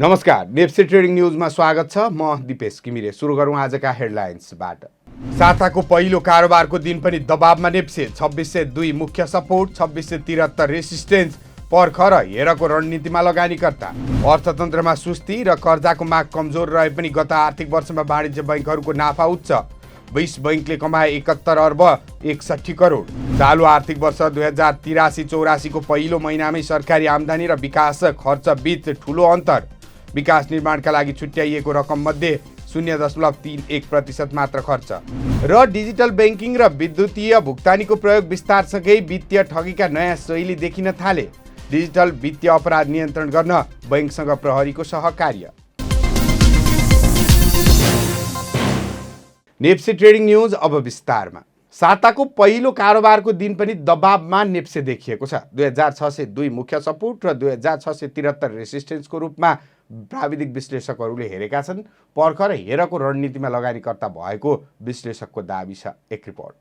नमस्कार, नेप्से ट्रेडिङ न्युजमा स्वागत छ। म दिपेश किमिरे। सुरु गरौँ आजका हेडलाइन्सबाट। साताको पहिलो कारोबारको दिन पनि दबावमा नेप्से। 2602 मुख्य सपोर्ट, 2673 रेसिस्टेन्स, पर्ख र हेरको रणनीतिमा लगानीकर्ता। अर्थतन्त्रमा सुस्ती र कर्जाको माग कमजोर रहे पनि गत आर्थिक वर्षमा वाणिज्य बैङ्कहरूको नाफा उच्च। 20 बैङ्कले कमाए 71 अर्ब 61 करोड। चालु आर्थिक वर्ष 2083-84 को पहिलो महिनामै सरकारी आम्दानी र विकास खर्च बीच ठुलो अन्तर। विकास निर्माणका लागि छुट्याइएको रकम मध्ये 0.31% मात्र खर्च। र डिजिटल ब्याङ्किङ र विद्युतीय भुक्तानीको प्रयोग विस्तारसँगै वित्तीय ठगीका नयाँ शैली देखिन थाले। डिजिटल वित्तीय अपराध नियन्त्रण गर्न बैङ्कसँग प्रहरीको सहकार्य। नेप्से ट्रेडिङ न्युज अब विस्तारमा। साताको पहिलो कारोबारको दिन पनि दबावमा नेप्से देखिएको छ। 2602 मुख्य सपोर्ट र 2673 रेसिस्टेन्सको रूपमा प्राविधिक विश्लेषकहरूले हेरेका छन्। पर्ख र हेरको रणनीतिमा लगानीकर्ता भएको विश्लेषकको दाबी छ। एक रिपोर्ट।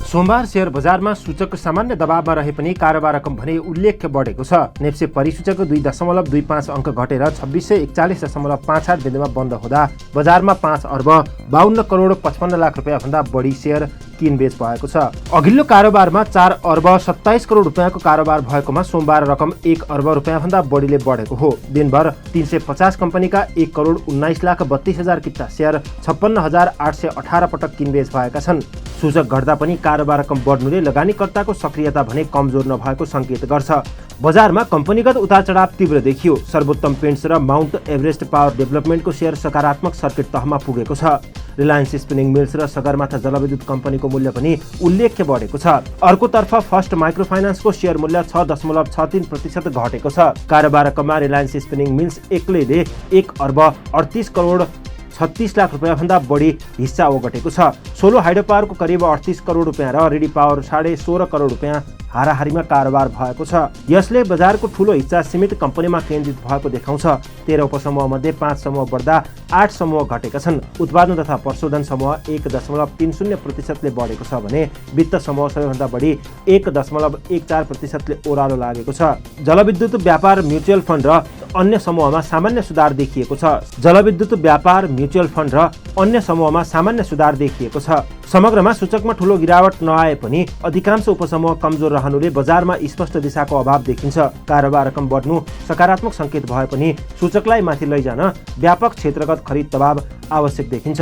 सोमबार शेयर बजारमा सूचक सामान्य दबावमा रहे पनि कारोबार रकम भने उल्लेख्य बढेको छ। नेप्से परिसूचक 2.25 अङ्क घटेर 2641.58 बिन्दुमा बन्द हुँदा बजारमा 5 अर्ब 52 करोड 55 लाख रुपियाँ भन्दा बढी शेयर किनबेच भएको छ। अघिल्लो कारोबारमा 4 अर्ब 27 करोड रुपियाँको कारोबार भएकोमा सोमबार रकम 1 अर्ब रुपियाँ भन्दा बढीले बढेको हो। दिनभर 350 कम्पनीका 1 करोड 19 लाख 32 हजार किता शेयर 56,818 पटक किनबेच भएका छन्। सूचक घट्दा पनि कारोबार रकम बढ्नुले लगानीकर्ताको सक्रियता भने कमजोर नभएको सङ्केत गर्छ। बजारमा कम्पनीगत उतार चढाव तीव्र देखियो। सर्वोत्तम पेन्ट्स र माउन्ट एभरेस्ट पावर डेभलपमेन्टको शेयर सकारात्मक सर्किट तहमा पुगेको छ। रिलायन्स स्पिनिङ मिल्स र सगरमाथा जलविद्युत कम्पनीको मूल्य पनि उल्लेख्य बढेको छ। अर्कोतर्फ फर्स्ट माइक्रो फाइनान्सको शेयर मूल्य 6.63% घटेको छ। कारोबार रकममा रिलायन्स स्पिनिङ मिल्स एक्लैले 1 अर्ब 38 करोड 36 लाख रुपियाँ भन्दा बढी हिस्सा ओगटेको छ। सोलो हाइड्रो पावरको करिब 38 करोड रुपियाँ र रिडी पावर 16.5 करोड रुपियाँ हाराहारीमा कारोबार भएको छ। यसले बजारको ठूलो हिस्सा सीमित कम्पनीमा केन्द्रित भएको देखाउँछ। 13 उपसमूह मध्ये 5 समूह बढ्दा 8 समूह घटेका छन्। उत्पादन तथा प्रशोधन समूह 1.30% बढेको छ भने वित्त समूह सबैभन्दा बढी 1.14% ओह्रालो लागेको छ। जलविद्युत व्यापार म्युचुअल फन्ड र अन्य समूहमा सामान्य सुधार देखिएको छ। जलविद्युत व्यापार म्युचुअल फन्ड र अन्य समूहमा सामान्य सुधार देखिएको छ। समग्रमा सूचकमा ठूलो गिरावट नआए पनि अधिकांश उपसमूह कमजोर रहनुले बजारमा स्पष्ट दिशाको अभाव देखिन्छ। कारोबार रकम बढ्नु सकारात्मक सङ्केत भए पनि सूचकलाई माथि लैजान व्यापक क्षेत्रगत खरिद दबाव आवश्यक देखिन्छ।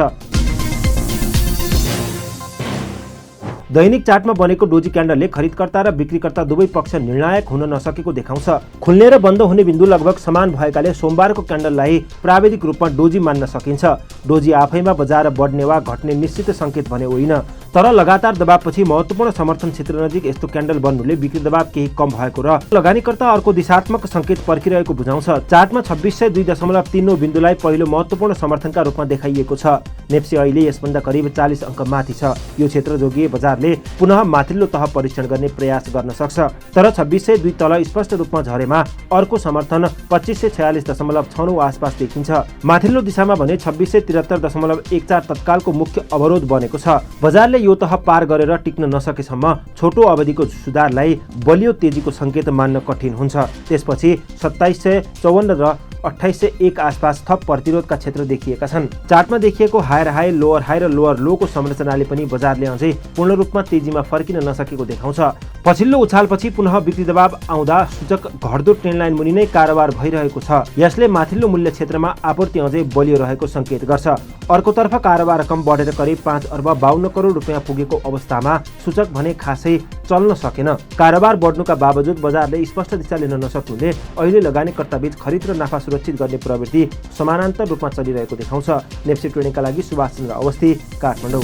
दैनिक चार्टमा बनेको डोजी क्यान्डलले खरिदकर्ता र बिक्रीकर्ता दुवै पक्ष निर्णायक हुन नसकेको देखाउँछ। खुल्ने र बन्द हुने बिन्दु लगभग समान भएकाले सोमबारको क्यान्डललाई प्राविधिक रूपमा डोजी मान्न सकिन्छ। डोजी आफैमा बजार बढ्ने वा घट्ने निश्चित सङ्केत भने होइन, तर लगातार दबावपछि महत्त्वपूर्ण समर्थन क्षेत्र नजिक यस्तो क्यान्डल बन्नुले बिक्री दबाव केही कम भएको र लगानीकर्ता अर्को दिशात्मक सङ्केत पर्खिरहेको बुझाउँछ। चार्टमा 2602.39 बिन्दुलाई पहिलो महत्त्वपूर्ण समर्थनका रूपमा देखाइएको छ। नेप्से अहिले यसभन्दा करिब 40 अङ्क माथि छ। यो क्षेत्र जोगिए बजारले पुनः माथिल्लो तह परीक्षण गर्ने प्रयास गर्न सक्छ, तर 2602 तल स्पष्ट रूपमा झरेमा अर्को समर्थन 2546.96 आसपास देखिन्छ। माथिल्लो दिशामा भने 2673.14 तत्कालको मुख्य अवरोध बनेको छ। बजारले यो तह पार गरेर टिक्न नसकेसम्म छोटो अवधिको सुधारलाई बलियो तेजीको सङ्केत मान्न कठिन हुन्छ। त्यसपछि 2754 र 2801 आसपास थप प्रतिरोधका क्षेत्र देखिएका छन्। चार्टमा देखिएको हायर हाई, लोअर हाई र लोअर लोको संरचनाले पनि बजारले अझै पूर्ण रूपमा तेजीमा फर्किन नसकेको देखाउँछ। पछिल्लो उछालपछि पुनः बिक्री दबाव आउँदा सूचक घट्दो ट्रेन्डलाइन मुनि नै कारोबार भइरहेको छ। यसले माथिल्लो मूल्य क्षेत्रमा आपूर्ति अझै बलियो रहेको सङ्केत गर्छ। अर्कोतर्फ कारोबार रकम बढेर करिब 5 अर्ब 52 करोड रुपियाँ पुगेको अवस्थामा सूचक भने खासै चल्न सकेन। कारोबार बढ्नुका बावजुद बजारले स्पष्ट दिशा लिन नसक्नुले अहिले लगानीकर्ताबीच खरिद र नाफा सुरक्षित गर्ने प्रवृत्ति समानान्तर रूपमा चलिरहेको देखाउँछ। नेप्से ट्रेडिङका लागि सुभाष चन्द्र अवस्थी, काठमाडौँ।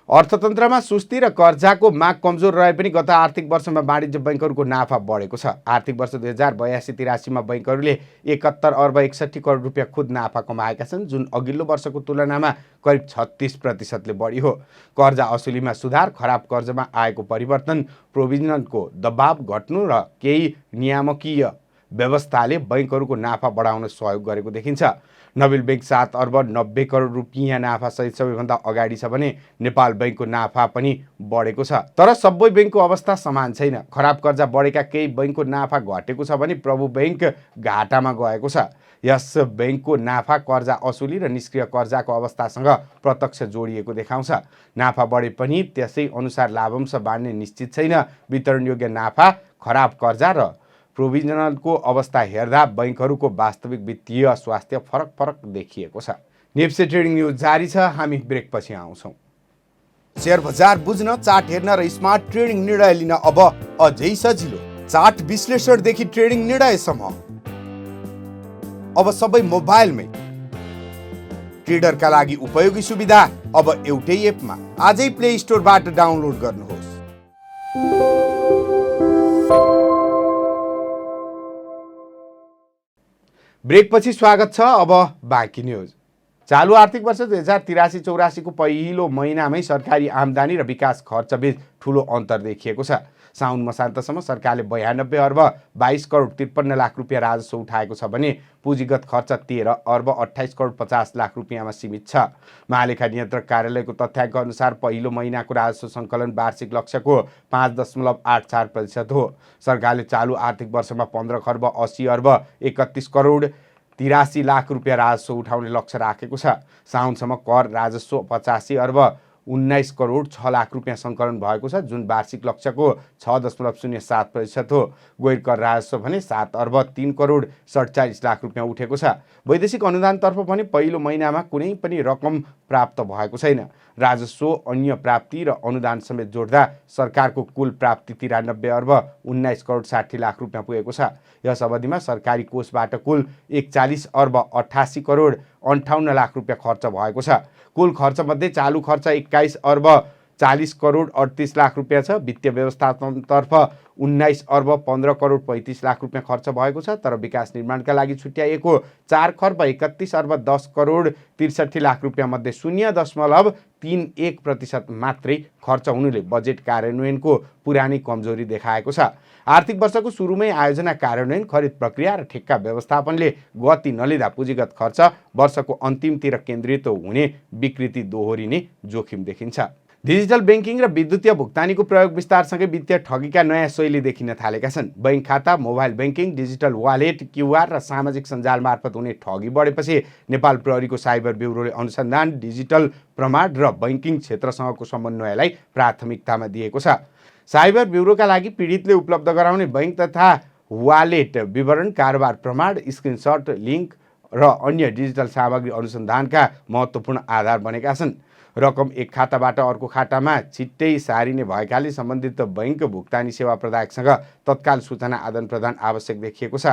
अर्थतन्त्रमा सुस्ती र कर्जाको माग कमजोर रहे पनि गत आर्थिक वर्षमा वाणिज्य बैङ्कहरूको नाफा बढेको छ। आर्थिक वर्ष 2082-83 बैङ्कहरूले 71 अर्ब 61 करोड रुपियाँ खुद नाफा कमाएका छन्, जुन अघिल्लो वर्षको तुलनामा करिब 36%ले बढी हो। कर्जा असुलीमा सुधार, खराब कर्जमा आएको परिवर्तन, प्रोभिजनको दबाव घट्नु र केही नियामकीय व्यवस्थाले बैंकहरूको नाफा बढाउन सहयोग गरेको देखिन्छ। नबिल बैंक 7 अर्ब 90 करोड रुपियाँ नाफासहित सबैभन्दा अगाडि छ भने नेपाल बैंकको नाफा पनि बढेको छ। तर सबै बैंकको अवस्था समान छैन। खराब कर्जा बढेका केही बैंकको नाफा घटेको छ भने प्रभु बैंक घाटामा गएको छ। यस बैंकको नाफा कर्जा असुली र निष्क्रिय कर्जाको अवस्थासँग प्रत्यक्ष जोडिएको देखाउँछ। नाफा बढे पनि त्यसै अनुसार लाभांश बाँड्ने निश्चित छैन। वितरणयोग्य नाफा, खराब कर्जा र प्रोभिजनलको अवस्था हेर्दा बैंकहरूको वास्तविक वित्तीय स्वास्थ्य फरक देखिएको छ। नेप्से ट्रेडिङ न्युज जारी छ। हामी ब्रेकपछि आउँछौँ। शेयर बजार बुझ्न, चार्ट हेर्न र स्मार्ट ट्रेडिङ निर्णय लिन अब अझै सजिलो। चार्ट विश्लेषणदेखि ट्रेडिङ निर्णयसम्म अब सबै मोबाइलमै। ट्रेडरका लागि उपयोगी सुविधा अब एउटै एपमा। आजै प्ले स्टोरबाट डाउनलोड गर्नुहोस्। ब्रेकपछि स्वागत छ। अब बाँकी न्युज। चालु आर्थिक वर्ष 2083-84 को पहिलो महिनामै सरकारी आम्दानी र विकास खर्चबीच ठूलो अन्तर देखिएको छ। साउन मसान्तसम्म सरकारले 92 अर्ब 22 करोड 53 लाख रुपियाँ राजस्व उठाएको छ भने पुँजीगत खर्च 13 अर्ब 28 करोड 50 लाख रुपियाँमा सीमित छ। महालेखा नियन्त्रक कार्यालयको तथ्याङ्क अनुसार पहिलो महिनाको राजस्व सङ्कलन वार्षिक लक्ष्यको 5.84% हो। सरकारले चालु आर्थिक वर्षमा 15 खर्ब 80 अर्ब 31 करोड 83 लाख रुपियाँ राजस्व उठाउने लक्ष्य राखेको छ। साउनसम्म कर राजस्व 85 अर्ब 19 करोड 6 लाख रुपियाँ सङ्कलन भएको छ, जुन वार्षिक लक्ष्यको 6.07% हो। गैर कर राजस्व भने 7 अर्ब 3 करोड 47 लाख रुपियाँ उठेको छ। वैदेशिक अनुदानतर्फ पनि पहिलो महिनामा कुनै पनि रकम प्राप्त भएको छैन। राजस्व, अन्य प्राप्ति र अनुदान समेत जोड्दा सरकारको कुल प्राप्ति 93 अर्ब 19 करोड 60 लाख रुपियाँ पुगेको छ। यस अवधिमा सरकारी कोषबाट कुल 41 अर्ब 88 करोड 58 लाख रुपियाँ खर्च भएको छ। कुल खर्चमध्ये चालु खर्च 21 अर्ब 40 करोड 38 लाख रुपियाँ छ। वित्तीय व्यवस्थापनतर्फ 19 अर्ब 15 करोड 35 लाख रुपियाँ खर्च भएको छ। तर विकास निर्माणका लागि छुट्याइएको 4 खर्ब 31 अर्ब 10 करोड 63 लाख रुपियाँ मध्ये 0.31% मात्रै खर्च हुनुले बजेट कार्यान्वयनको पुरानै कमजोरी देखाएको छ। आर्थिक वर्षको सुरुमै आयोजना कार्यान्वयन, खरिद प्रक्रिया र ठेक्का व्यवस्थापनले गति नलिँदा पुँजीगत खर्च वर्षको अन्तिमतिर केन्द्रित हुने विकृति दोहोरिने जोखिम देखिन्छ। डिजिटल बैंकिङ र विद्युतीय भुक्तानीको प्रयोग विस्तारसँगै वित्तीय ठगीका नयाँ शैली देखिन थालेका छन्। बैंक खाता, mobile banking, digital wallet, QR र सामाजिक सञ्जाल मार्फत हुने ठगी बढेपछि नेपाल प्रहरीको साइबर ब्युरोले अनुसन्धान, डिजिटल प्रमाण र बैंकिङ क्षेत्रसँगको समन्वयलाई प्राथमिकतामा दिएको छ। साइबर ब्युरोका लागि पीडितले उपलब्ध गराउने बैंक तथा वालेट विवरण, कारोबार प्रमाण, स्क्रिनशट, लिङ्क र अन्य डिजिटल सामग्री अनुसन्धानका महत्त्वपूर्ण आधार बनेका छन्। रकम एक खाताबाट अर्को खातामा छिट्टै सारिने भएकाले सम्बन्धित बैंक भुक्तानी सेवा प्रदायकसँग तत्काल सूचना आदान प्रदान आवश्यक देखिएको छ।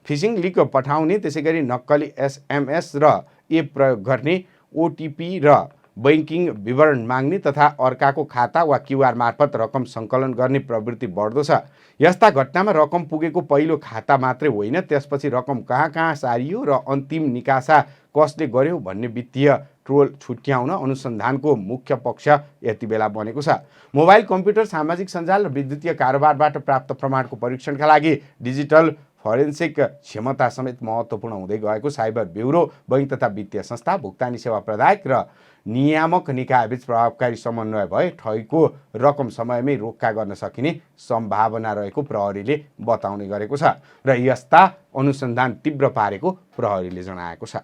फिसिङ लिङ्क पठाउने, त्यसैगरी नक्कली SMS र एप प्रयोग गर्ने, OTP र बैंकिङ विवरण माग्ने तथा अर्काको खाता वा क्युआर मार्फत रकम सङ्कलन गर्ने प्रवृत्ति बढ्दो छ। यस्ता घटनामा रकम पुगेको पहिलो खाता मात्रै होइन, त्यसपछि रकम कहाँ सारियो र अन्तिम निकासा कसले गर्यो भन्ने वित्तीय ट्रोल छुट्याउन अनुसन्धानको मुख्य पक्ष यति बेला बनेको छ। मोबाइल, कम्प्युटर, सामाजिक सञ्जाल र विद्युतीय कारोबारबाट प्राप्त प्रमाणको परीक्षणका लागि डिजिटल फोरेन्सिक क्षमता समेत महत्त्वपूर्ण हुँदै गएको साइबर ब्युरो बैंक तथा वित्तीय संस्था, भुक्तानी सेवा प्रदायक र नियामक निकायबीच प्रभावकारी समन्वय भए ठगीको रकम समयमै रोक्का गर्न सकिने सम्भावना रहेको प्रहरीले बताउने गरेको छ र यस्ता अनुसन्धान तीव्र पारेको प्रहरीले जनाएको छ।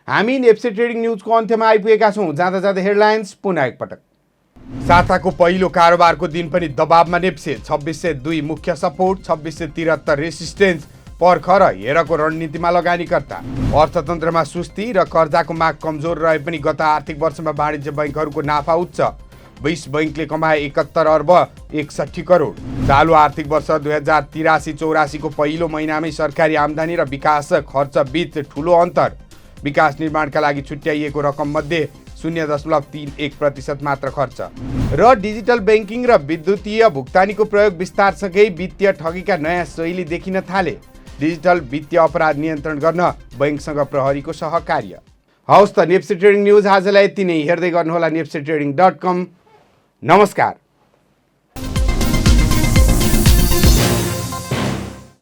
हामी नेप्से ट्रेडिङ न्युजको अन्त्यमा आइपुगेका छौँ। जाँदा जाँदा हेडलाइन्स पुनः एकपटक। साताको पहिलो कारोबारको दिन पनि दबावमा नेप्से। 2602 मुख्य सपोर्ट, 2673 रेसिस्टेन्स, पर्ख र हेरको रणनीतिमा लगानीकर्ता। अर्थतन्त्रमा सुस्ती र कर्जाको माग कमजोर रहे पनि गत आर्थिक वर्षमा वाणिज्य बैंकहरूको नाफा उच्च। 20 बैंकले कमाए 71 अर्ब 61 करोड। चालु आर्थिक वर्ष 2083-84 को पहिलो महिनामै सरकारी आम्दानी र विकास खर्च बीच ठूलो अन्तर। विकास निर्माणका लागि छुट्याइएको रकम मध्ये 0.31% मात्र खर्च। र डिजिटल बैंकिङ र विद्युतीय भुक्तानीको प्रयोग विस्तारसँगै वित्तीय ठगीका नयाँ शैली देखिन थाले। डिजिटल वित्तीय अपराध नियन्त्रण गर्न बैंकसँग प्रहरीको सहकार्य। हवस् त, नेप्से ट्रेडिङ न्युज आजलाई यति नै। हेर्दै गर्नुहोला nepsetrading.com। नमस्कार।